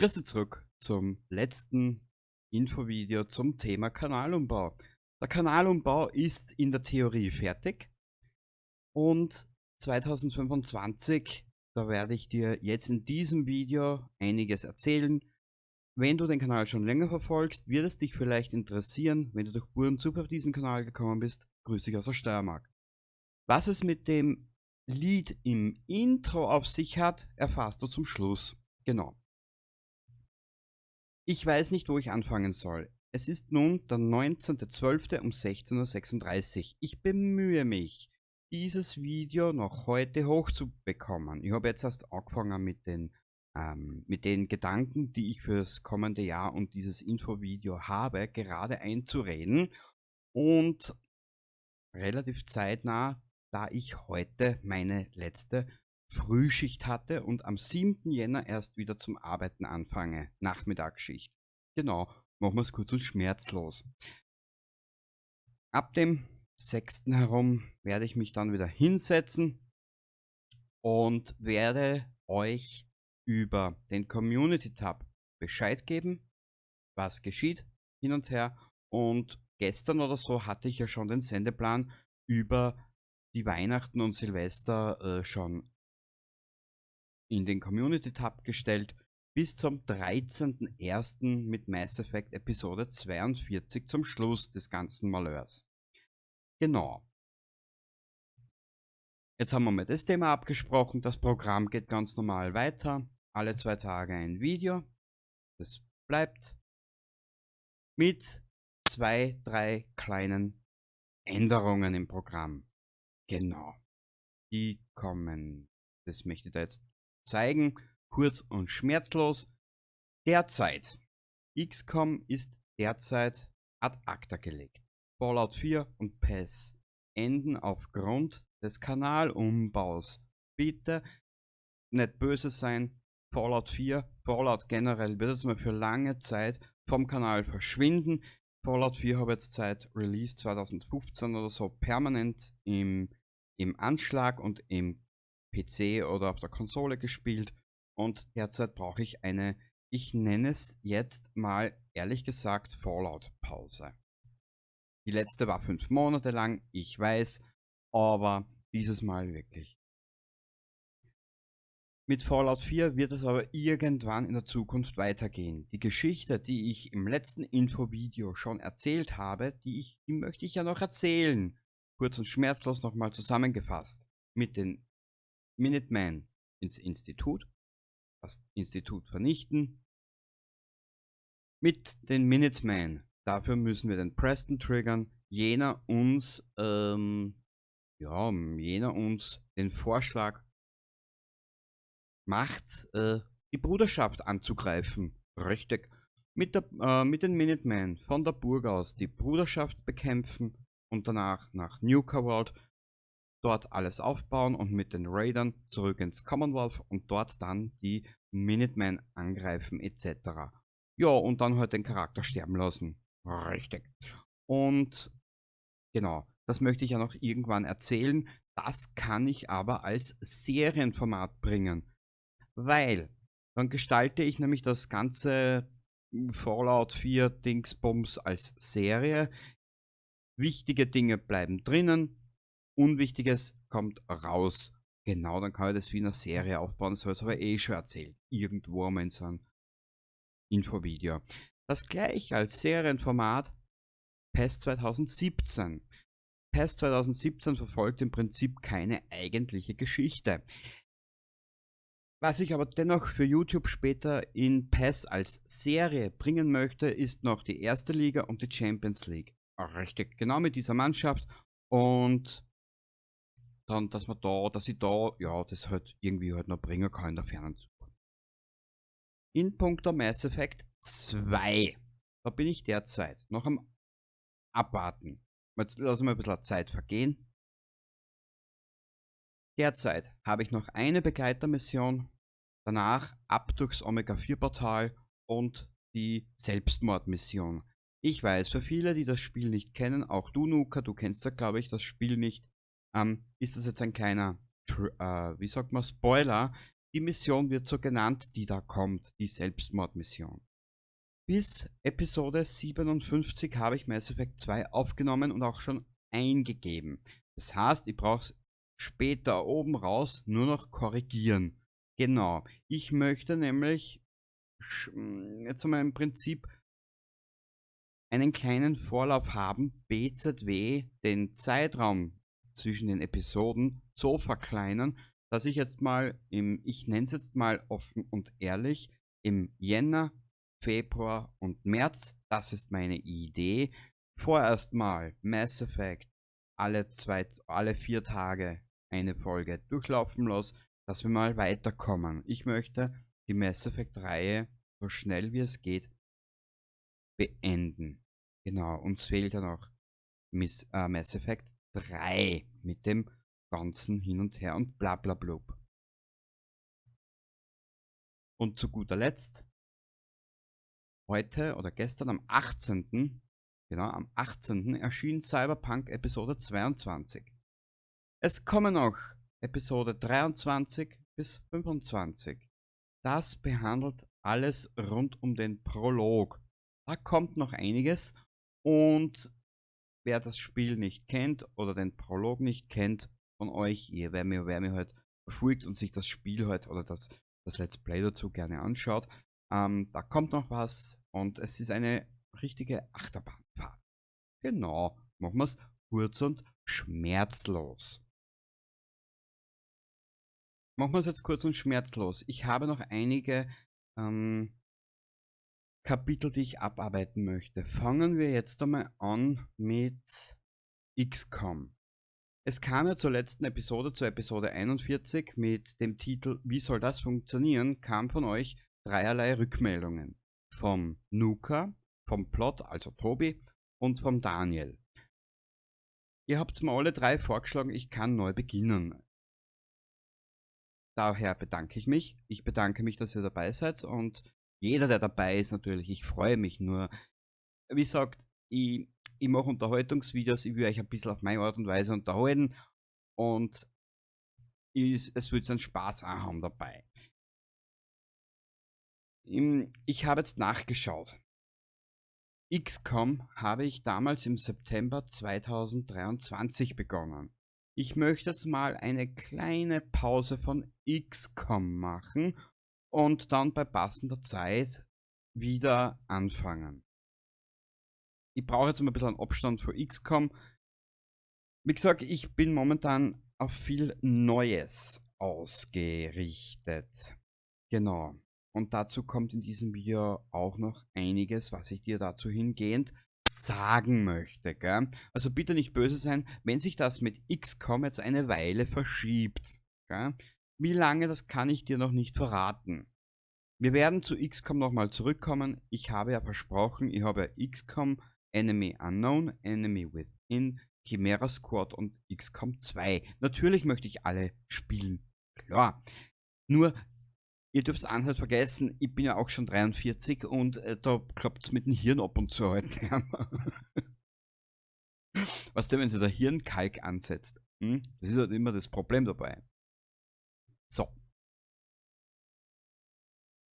Grüße zurück zum letzten Infovideo zum Thema Kanalumbau. Der Kanalumbau ist in der Theorie fertig und 2025, da werde ich dir jetzt in diesem Video einiges erzählen. Wenn du den Kanal schon länger verfolgst, wird es dich vielleicht interessieren. Wenn du durch puren Zufall auf diesen Kanal gekommen bist, grüße dich aus der Steiermark. Was es mit dem Lied im Intro auf sich hat, erfährst du zum Schluss. Ich weiß nicht, wo ich anfangen soll. Es ist nun der 19.12 um 16:36 Uhr. Ich bemühe mich, dieses Video noch heute hochzubekommen. Ich habe jetzt erst angefangen mit den Gedanken, die ich fürs kommende Jahr und dieses Infovideo habe, gerade einzureden. Und relativ zeitnah, da ich heute meine letzte Frühschicht hatte und am 7. Jänner erst wieder zum Arbeiten anfange, Nachmittagsschicht. Machen wir's kurz und schmerzlos. Ab dem 6. herum werde ich mich dann wieder hinsetzen und werde euch über den Community Tab Bescheid geben, was geschieht hin und her. Und gestern oder so hatte ich ja schon den Sendeplan über die Weihnachten und Silvester schon in den Community Tab gestellt, bis zum 13.01 mit Mass Effect Episode 42 zum Schluss des ganzen Malheurs. Jetzt haben wir mal das Thema abgesprochen. Das Programm geht ganz normal weiter. Alle 2 Tage ein Video. Das bleibt mit 2, 3 kleinen Änderungen im Programm. Die kommen. Das möchte ich da jetzt zeigen. Kurz und schmerzlos. Derzeit. XCOM ist derzeit ad acta gelegt. Fallout 4 und PES enden aufgrund des Kanalumbaus. Bitte nicht böse sein. Fallout 4, Fallout generell wird es mal für lange Zeit vom Kanal verschwinden. Fallout 4 habe ich jetzt seit Release 2015 oder so permanent im Anschlag und im PC oder auf der Konsole gespielt. Und derzeit brauche ich eine, ich nenne es jetzt mal ehrlich gesagt, Fallout-Pause. Die letzte war 5 Monate lang, ich weiß, aber dieses Mal wirklich. Mit Fallout 4 wird es aber irgendwann in der Zukunft weitergehen. Die Geschichte, die ich im letzten Infovideo schon erzählt habe, die möchte ich ja noch erzählen. Kurz und schmerzlos nochmal zusammengefasst. Mit den Minutemen ins Institut, das Institut vernichten. Mit den Minutemen, dafür müssen wir den Preston triggern, jener uns den Vorschlag macht, die Bruderschaft anzugreifen. Richtig. Mit den Minutemen von der Burg aus die Bruderschaft bekämpfen und danach nach Nuka World, dort alles aufbauen und mit den Raidern zurück ins Commonwealth und dort dann die Minutemen angreifen et cetera. Und dann halt den Charakter sterben lassen. Richtig. Das möchte ich ja noch irgendwann erzählen. Das kann ich aber als Serienformat bringen. Weil, dann gestalte ich nämlich das ganze Fallout 4 Dingsbums als Serie. Wichtige Dinge bleiben drinnen, Unwichtiges kommt raus. Dann kann ich das wie eine Serie aufbauen, das habe ich aber eh schon erzählt. Irgendwo einmal in so einem Infovideo. Das gleiche als Serienformat PES 2017. PES 2017 verfolgt im Prinzip keine eigentliche Geschichte. Was ich aber dennoch für YouTube später in PES als Serie bringen möchte, ist noch die erste Liga und die Champions League. Richtig, genau mit dieser Mannschaft. Und dann, dass man da, dass ich da, ja, das halt irgendwie halt noch bringen kann in der fernen Zukunft. In puncto Mass Effect 2. Da bin ich derzeit noch am Abwarten. Jetzt lassen wir ein bisschen Zeit vergehen. Derzeit habe ich noch eine Begleitermission, danach ab durchs Omega 4 Portal und die Selbstmordmission. Ich weiß, für viele, die das Spiel nicht kennen, auch du Nuka, du kennst ja, glaube ich, das Spiel nicht, ist das jetzt ein kleiner, wie sagt man, Spoiler. Die Mission wird so genannt, die da kommt, die Selbstmordmission. Bis Episode 57 habe ich Mass Effect 2 aufgenommen und auch schon eingegeben. Das heißt, ich brauche es später oben raus nur noch korrigieren. Genau. Ich möchte nämlich jetzt einmal im Prinzip einen kleinen Vorlauf haben, BZW, den Zeitraum zwischen den Episoden so verkleinern, dass ich jetzt mal im, ich nenne es jetzt mal offen und ehrlich, im Jänner, Februar und März, das ist meine Idee, vorerst mal Mass Effect alle 4 Tage eine Folge durchlaufen lasse, dass wir mal weiterkommen. Ich möchte die Mass Effect Reihe so schnell wie es geht beenden. Genau, uns fehlt ja noch Mass Effect 3 mit dem ganzen Hin und Her und bla bla blub. Und zu guter Letzt, heute oder gestern am 18., genau, am 18. erschien Cyberpunk Episode 22. Es kommen noch Episode 23 bis 25. Das behandelt alles rund um den Prolog. Da kommt noch einiges und wer das Spiel nicht kennt oder den Prolog nicht kennt von euch, ihr, wer mir halt verfolgt und sich das Spiel halt oder das Let's Play dazu gerne anschaut, da kommt noch was und es ist eine richtige Achterbahnfahrt. Genau, machen wir's kurz und schmerzlos. Machen wir's jetzt kurz und schmerzlos. Ich habe noch einige Kapitel, die ich abarbeiten möchte. Fangen wir jetzt einmal an mit XCOM. Es kam ja zur letzten Episode, zur Episode 41, mit dem Titel Wie soll das funktionieren, kam von euch dreierlei Rückmeldungen. Vom Nuka, vom Plot, also Tobi, und vom Daniel. Ihr habt's mir alle drei vorgeschlagen, ich kann neu beginnen. Daher bedanke ich mich. Ich bedanke mich, dass ihr dabei seid und jeder, der dabei ist natürlich, ich freue mich nur. Wie gesagt, ich mache Unterhaltungsvideos, ich will euch ein bisschen auf meine Art und Weise unterhalten und es wird einen Spaß auch haben dabei. Ich habe jetzt nachgeschaut. XCOM habe ich damals im September 2023 begonnen. Ich möchte jetzt mal eine kleine Pause von XCOM machen und dann bei passender Zeit wieder anfangen. Ich brauche jetzt mal ein bisschen einen Abstand von XCOM. Wie gesagt, ich bin momentan auf viel Neues ausgerichtet. Genau. Und dazu kommt in diesem Video auch noch einiges, was ich dir dazu hingehend sagen möchte. Gell? Also bitte nicht böse sein, wenn sich das mit XCOM jetzt eine Weile verschiebt. Gell? Wie lange, das kann ich dir noch nicht verraten. Wir werden zu XCOM nochmal zurückkommen. Ich habe ja versprochen, ich habe ja XCOM, Enemy Unknown, Enemy Within, Chimera Squad und XCOM 2. Natürlich möchte ich alle spielen, klar. Nur, ihr dürft es auch nicht vergessen, ich bin ja auch schon 43 und da klappt's mit dem Hirn ab und zu halt nicht mehr. Weißt du, wenn sich der Hirnkalk ansetzt, Das ist halt immer das Problem dabei. So.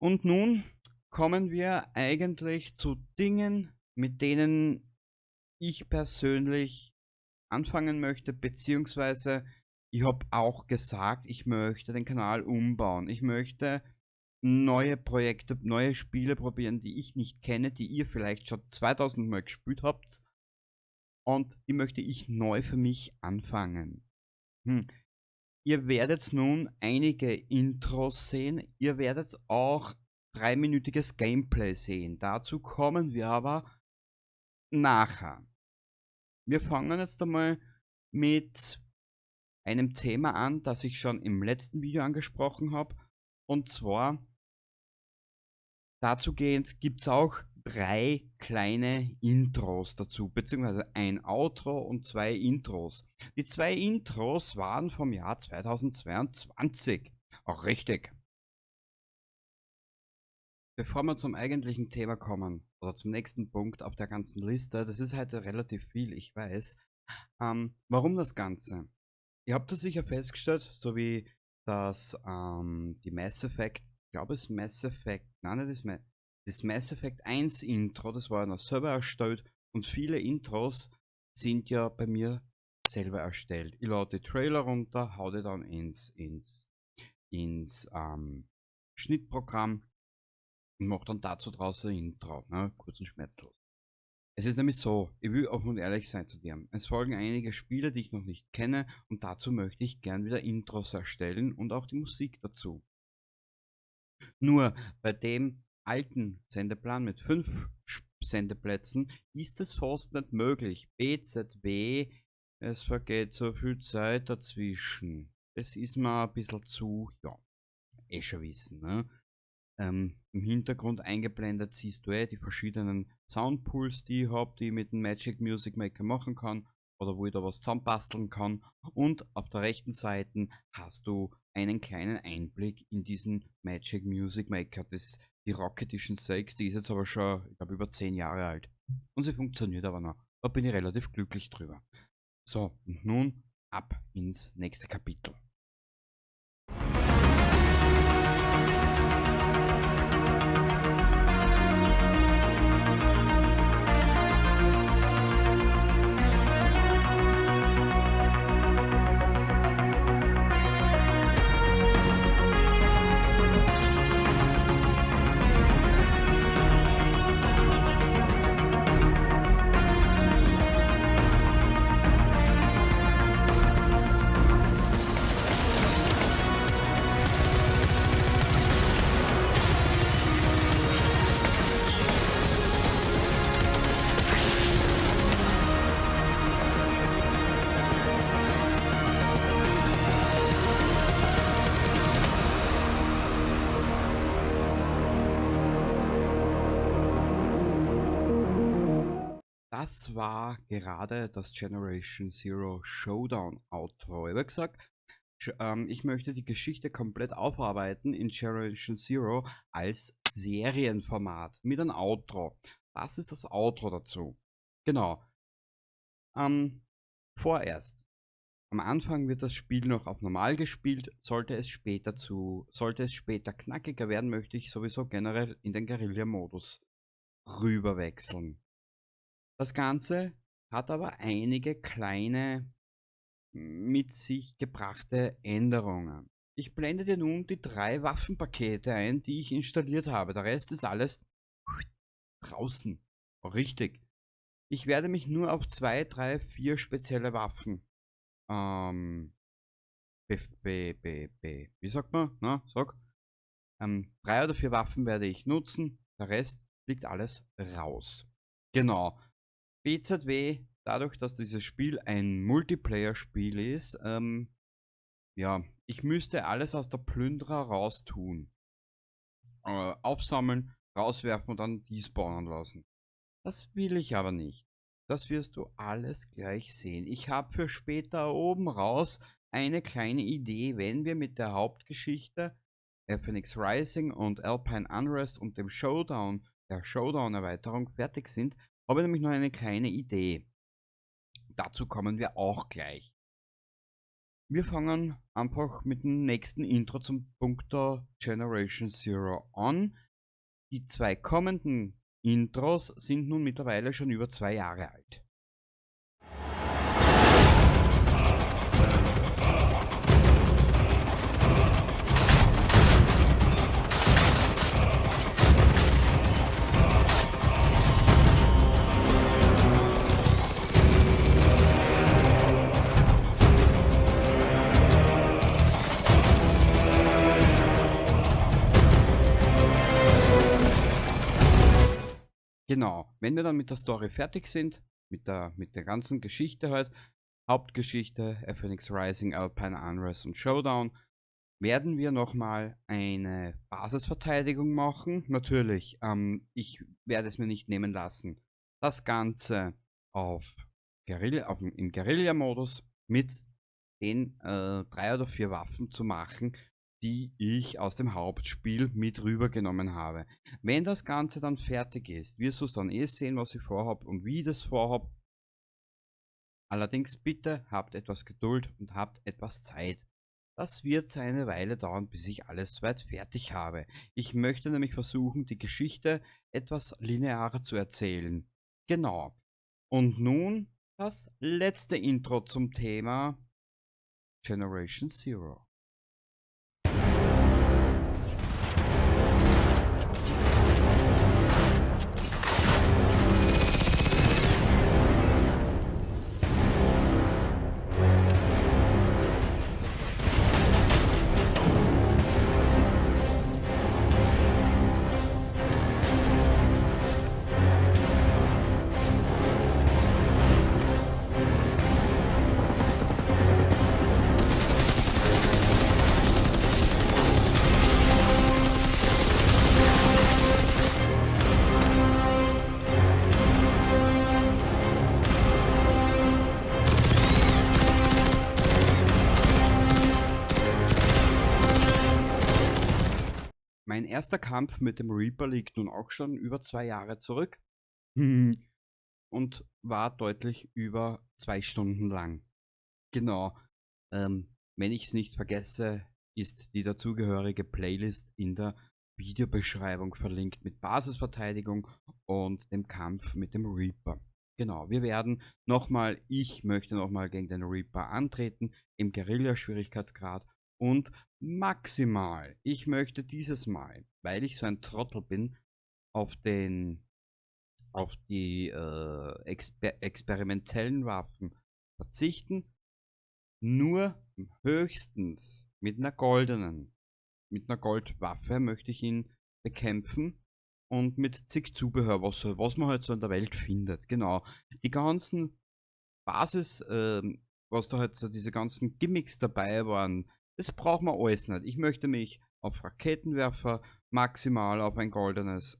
Und nun kommen wir eigentlich zu Dingen, mit denen ich persönlich anfangen möchte, beziehungsweise ich hab auch gesagt, ich möchte den Kanal umbauen. Ich möchte neue Projekte, neue Spiele probieren, die ich nicht kenne, die ihr vielleicht schon 2000 Mal gespielt habt. Und die möchte ich neu für mich anfangen. Ihr werdet nun einige Intros sehen. Ihr werdet auch 3-minütiges Gameplay sehen. Dazu kommen wir aber nachher. Wir fangen jetzt einmal mit einem Thema an, das ich schon im letzten Video angesprochen hab. Und zwar dazu gehend gibt's auch 3 kleine Intros dazu, beziehungsweise ein Outro und 2 Intros. Die 2 Intros waren vom Jahr 2022. Auch richtig. Bevor wir zum eigentlichen Thema kommen, oder zum nächsten Punkt auf der ganzen Liste, das ist heute relativ viel, ich weiß. Warum das Ganze? Ihr habt das sicher festgestellt, so wie Dass die Mass Effect, ich glaube es Mass Effect, nein, nicht das Mass Effect 1 Intro, das war ja noch selber erstellt und viele Intros sind ja bei mir selber erstellt. Ich lade die Trailer runter, hau die dann ins Schnittprogramm und mach dann dazu draußen ein Intro, ne? Kurz und schmerzlos. Es ist nämlich so, ich will offen und ehrlich sein zu dir. Es folgen einige Spiele, die ich noch nicht kenne und dazu möchte ich gern wieder Intros erstellen und auch die Musik dazu. Nur bei dem alten Sendeplan mit 5 Sendeplätzen ist es fast nicht möglich. BZW, es vergeht so viel Zeit dazwischen. Das ist mir ein bisschen zu, ja, eh schon wissen, ne? Im Hintergrund eingeblendet siehst du die verschiedenen Soundpools, die ich hab, die ich mit dem Magic Music Maker machen kann oder wo ich da was zusammenbasteln kann. Und auf der rechten Seite hast du einen kleinen Einblick in diesen Magic Music Maker. Das, die Rock Edition 6, die ist jetzt aber schon, ich glaub, über 10 Jahre alt. Und sie funktioniert aber noch. Da bin ich relativ glücklich drüber. So, und nun ab ins nächste Kapitel. Das war gerade das Generation Zero Showdown Outro. Ich hab gesagt, ich möchte die Geschichte komplett aufarbeiten in Generation Zero als Serienformat mit einem Outro. Das ist das Outro dazu. Genau. Vorerst. Am Anfang wird das Spiel noch auf normal gespielt. Sollte es später zu, sollte es später knackiger werden, möchte ich sowieso generell in den Guerilla-Modus rüberwechseln. Das Ganze hat aber einige kleine mit sich gebrachte Änderungen. Ich blende dir nun die 3 Waffenpakete ein, die ich installiert habe. Der Rest ist alles draußen. Richtig. Ich werde mich nur auf 2, 3, 4 spezielle Waffen B, B, B, B, wie sagt man? Na, sag. 3 oder 4 Waffen werde ich nutzen. Der Rest fliegt alles raus. Genau. BZW, dadurch, dass dieses Spiel ein Multiplayer-Spiel ist, ja, ich müsste alles aus der Plünderer raustun. Aufsammeln, rauswerfen und dann despawnen lassen. Das will ich aber nicht. Das wirst du alles gleich sehen. Ich habe für später oben raus eine kleine Idee, wenn wir mit der Hauptgeschichte FNX Rising und Alpine Unrest und dem Showdown, der Showdown-Erweiterung fertig sind, habe ich nämlich noch eine kleine Idee. Dazu kommen wir auch gleich. Wir fangen einfach mit dem nächsten Intro zum Punkto Generation Zero an. Die 2 kommenden Intros sind nun mittlerweile schon über 2 Jahre alt. Genau, wenn wir dann mit der Story fertig sind, mit der ganzen Geschichte halt, Hauptgeschichte, FNX Rising, Alpine Unrest und Showdown, werden wir nochmal eine Basisverteidigung machen. Natürlich, ich werde es mir nicht nehmen lassen, das Ganze im Guerilla-Modus mit den 3 oder 4 Waffen zu machen, die ich aus dem Hauptspiel mit rübergenommen habe. Wenn das Ganze dann fertig ist, wirst du's dann eh sehen, was ich vorhab und wie ich das vorhab. Allerdings bitte habt etwas Geduld und habt etwas Zeit. Das wird seine Weile dauern, bis ich alles soweit fertig habe. Ich möchte nämlich versuchen, die Geschichte etwas linearer zu erzählen. Genau. Und nun das letzte Intro zum Thema Generation Zero. Mein erster Kampf mit dem Reaper liegt nun auch schon über 2 Jahre zurück und war deutlich über 2 Stunden lang. Genau, wenn ich's nicht vergesse, ist die dazugehörige Playlist in der Videobeschreibung verlinkt mit Basisverteidigung und dem Kampf mit dem Reaper. Genau, wir werden nochmal, ich möchte nochmal gegen den Reaper antreten im Guerilla-Schwierigkeitsgrad und maximal, ich möchte dieses Mal, weil ich so ein Trottel bin, auf die experimentellen Waffen verzichten, nur höchstens mit einer goldenen, mit einer Goldwaffe möchte ich ihn bekämpfen und mit zig Zubehör, was man halt so in der Welt findet. Genau, die ganzen Basis, was da halt so diese ganzen Gimmicks dabei waren, das braucht man alles nicht. Ich möchte mich auf Raketenwerfer, maximal auf ein goldenes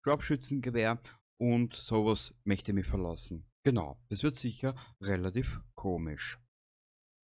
Scharfschützengewehr und sowas möchte ich mich verlassen. Genau, das wird sicher relativ komisch.